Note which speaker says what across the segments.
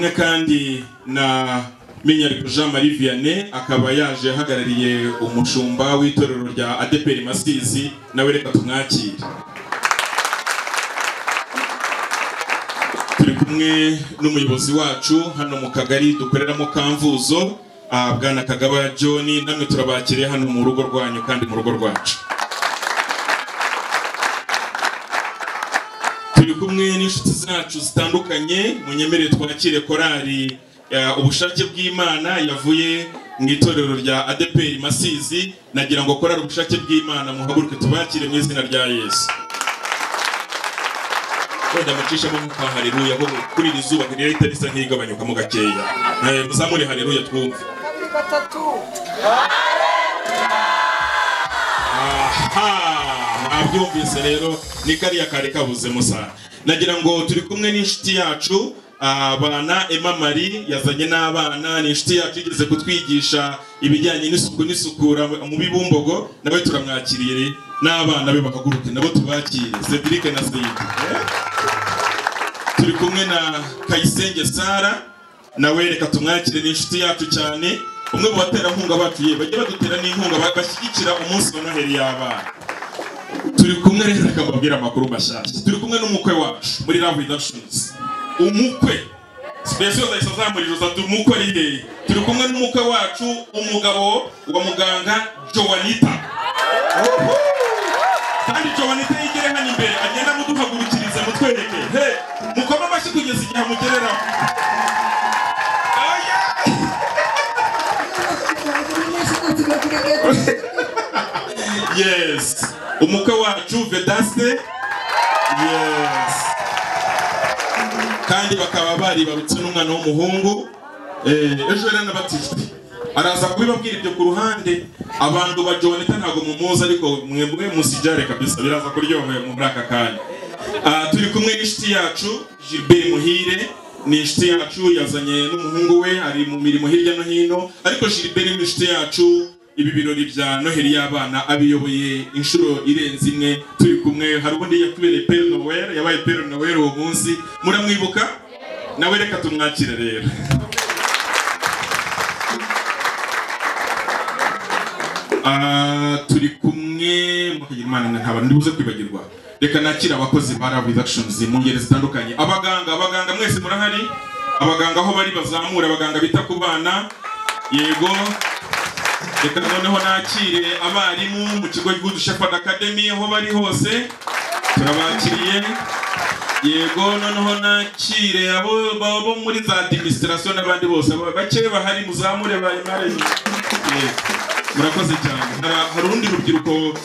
Speaker 1: Kumwe kandi na Minyariko Jean Marie Vianney, akaba yaje ahagarariye umushumba w'itorero rya ADEPR Masizi, nawe reka tumwakire. Turi kumwe n'umuyobozi wacu hano mu kagari dukoreramo Kamvuzo, Bwana Kagaba John, namwe turabakiriye hano mu rugo rwanyu kandi mu rugo rwacu. Turi kumwe n'inshuti zacu zitandukanye, munyemerere twakire korali Ubushake bw'Imana yavuye mu itorero rya ADEPR Masizi. Nagira ngo korali Ubushake bw'Imana muhaguruke tubakire mu izina rya Yesu. Wenda mucishemo nka haleluya ho kuri iri zuba rirahita risa nk'igabanyuka mu gakeya. Muzamure haleluya twumve. Aha, mwabyumvise rero, ni kariya kari kabuze musa. Nagira ngo turi kumwe n'inshuti yacu abana Emma Marie, yazanye n'abana, ni inshuti yacu igeze kutwigisha ibijyanye n'isuku n'isukura mu Bibumbogo, nawe turamwakiriye n'abana be bakaguruke nabo tubakire, Cedric na Said. Turi kumwe na Kayisenge Sara, nawe reka tumwakire, ni inshuti yacu cyane, umwe mu baterankunga bacu, ye bajya badutera n'inkunga bashyigikira umunsi wa Noheli y'abana. Turi kumwe rero, reka mbabwire amakuru mashyashya. Turi kumwe n'umukwe wacu muri Love Productions. Umukwe Special zahise azamurira ati umukwe ari hehe? Turi kumwe n'umukwe wacu, umugabo wa muganga Joanita. Kandi Joanita yigere hano imbere agenda amuduhagurukiriza mutwereke. He, mukoma amashyi kugeza igihe amugereraho. Yes, umukwe wacu Vedaste. Yes. Kandi bakaba baribarutse n'umwana w'umuhungu, ejo yaranabatijwe. Araza kubibabwira ibyo ku ruhande. Abantu ba Joanita ntabwo mumuzi, ariko mwebwe musijare kabisa, biraza kuryoha muri aka kanya. Turi kumwe n'inshuti yacu Gilbert Muhire, ni inshuti yacu yazanye n'umuhungu we, ari mu mirimo hirya no hino, ariko Gilbert ni inshuti yacu. Ibi birori bya Noheli y'abana abiyoboye inshuro irenze imwe, turi kumwe. Hari ubundi yatubereye Père Noël, yabaye Père Noël uwo munsi, muramwibuka? Nawe reka tumwakire rero. Turi kumwe mukagira Imana ntabwo ndibuze kwibagirwa. Reka nakira abakozi ba Love Productions mu ngeri zitandukanye. Abaganga mwese murahari? Abaganga aho bari bazamura, abaganga bita ku bana. Yego. Reka noneho nakire abarimu mu kigo Good Shepherd Academy aho bari hose, turabakiriye. Yego, noneho nakire abo bo muri za administration n'abandi bose bake bahari, muzamure bayimare. Murakoze cyane. Hari urundi rubyiruko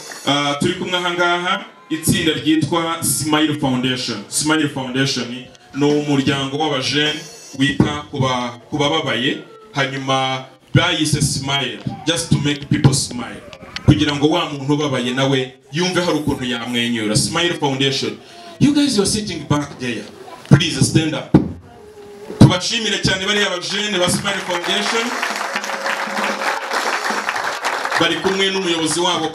Speaker 1: turi kumwe aha ngaha, itsinda ryitwa Smile Foundation. Smile Foundation ni umuryango w'abajene wita ku bababaye, hanyuma bayise smile just to make people smile, kugira ngo wa muntu ubabaye nawe yumve hari ukuntu yamwenyura. Smile Foundation, you guys you are sitting back there, please stand up. Tubashimire cyane bariya abajene ba Smile Foundation, bari kumwe n'umuyobozi wabo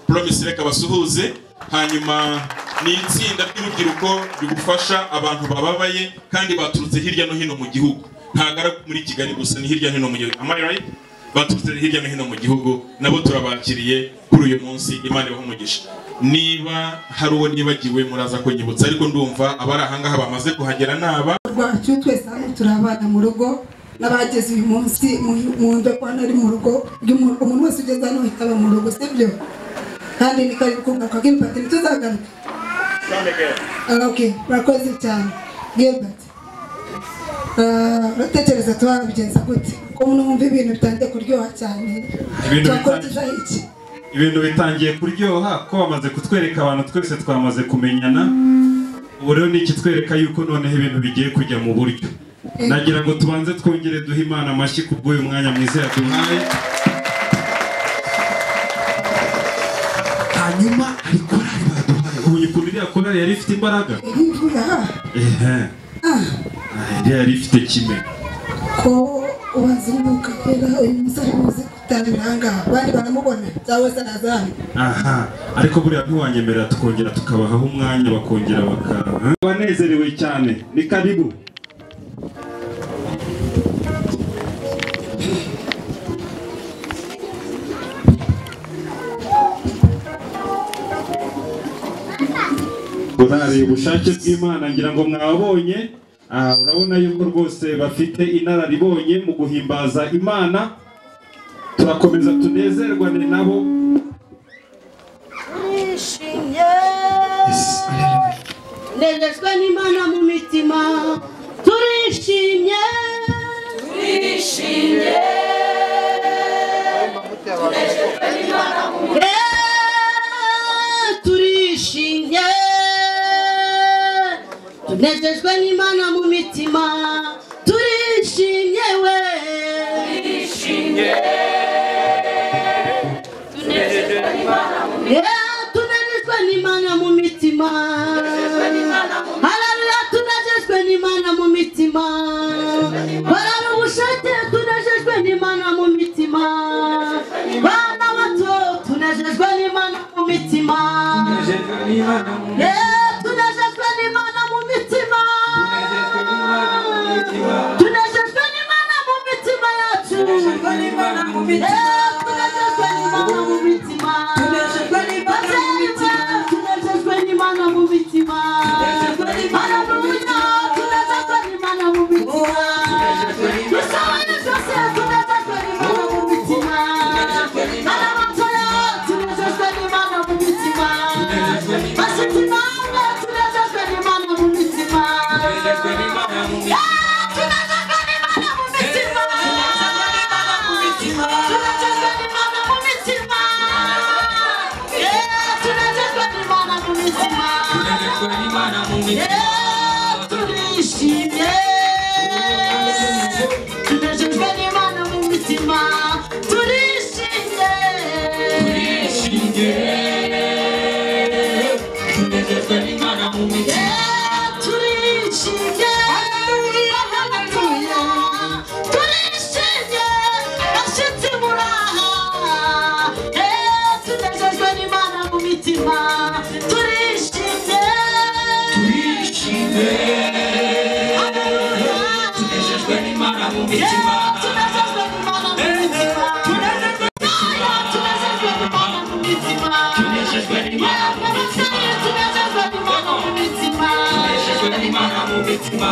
Speaker 1: Promise, reka basuhuze. Hanyuma ni itsinda ry'urubyiruko rigufasha abantu bababaye kandi baturutse hirya no hino mu gihugu, ntabwo ari muri Kigali gusa, ni hirya no hino mu gihugu. Am I right? Baturutse hirya no hino mu gihugu, nabo turabakiriye kuri uyu munsi. Imana ibahe umugisha. Niba hari uwo nibagiwe muraza kunyibutsa, ariko ndumva abari aha ngaha bamaze kuhagera naba
Speaker 2: rwacu. Twese hano turi abana mu rugo, n'abageze uyu munsi mwumve ko hano ari mu rugo, umuntu wese ugeze hano ahita aba mu rugo, sibyo? Kandi ni karibu kugaruka Gilbert, ntituzagaruka. Okay, murakoze cyane Gilbert. Uratekereza tubabigenza gute ko mwumva ibintu bitangiye kuryoha cyane?
Speaker 3: Ibintu bitangiye kuryoha ko bamaze kutwereka abantu twese twamaze kumenyana. Ubu rero ni ikitwereka yuko noneho ibintu bigiye kujya mu buryo. Nagira ngo tubanze twongere duhe Imana amashyi kubw'uyu mwanya mwiza yaduhaye. Hanyuma hari korali baduhaye, ubonye ukuntu iriya korali yari ifite imbaraga? Iriya yari ifite kime
Speaker 2: ko ubanza umwuka wera uyu munsi ari buze gutangira aha ngaha, abandi baramubona cyangwa se araza hano.
Speaker 3: Aha, ariko buriya ntiwanyemerera tukongera tukabahaho umwanya bakongera baka banezerewe cyane. Ni karibu. Korali ubushake bw'Imana ngira ngo mwabonye. Urabona yuko rwose bafite inararibonye mu guhimbaza Imana. Turakomeza tunezerwane nabo.
Speaker 4: Nejejwe n'Imana mu mitima, turishimye, turishimye, turishimye, tunejejwe n'Imana mu mitima, turishimye we, turishimye, tunejejwe n'Imana mu mitima, tunejejwe n'Imana mu mitima, haleluya, tunejejwe n'Imana mu mitima, barara ubushake, tunejejwe n'Imana mu mitima, bana bato, tunejejwe n'Imana mu mitima, tunejejwe n'Imana mu mitima, tunejejwe n'Imana mu mitima yacu, tunejejwe n'Imana mu mitima, tunejejwe n'Imana mu mitima, haleluya, tunejejwe n'Imana mu mitima, dushoboye byose, tunejejwe n'Imana mu mitima, abatoya, tunejejwe n'Imana mu mitima, bashitsi namwe, tunejejwe n'Imana mu mitima, tunejejwe n'Imana mu mitima, tunejejwe n'Imana mu mitima, tunejejwe n'Imana mu mitima, turishimye, tunejejwe n'Imana mu mitima, turishimye, turishimye, tunejejwe n'Imana mu mitima, turishimye, haleluya, turishimye, bashitsi muraha, tunejejwe n'Imana mu mitima, turishimye, turishimye, tunejejwe n'Imana mu mitima, tunejejwe n'Imana mu mitima, tunejejwe n'Imana mu mitima, tunejejwe n'Imana mu mitima, tunejejwe n'Imana mu mitima, tunejejwe n'Imana mu mitima.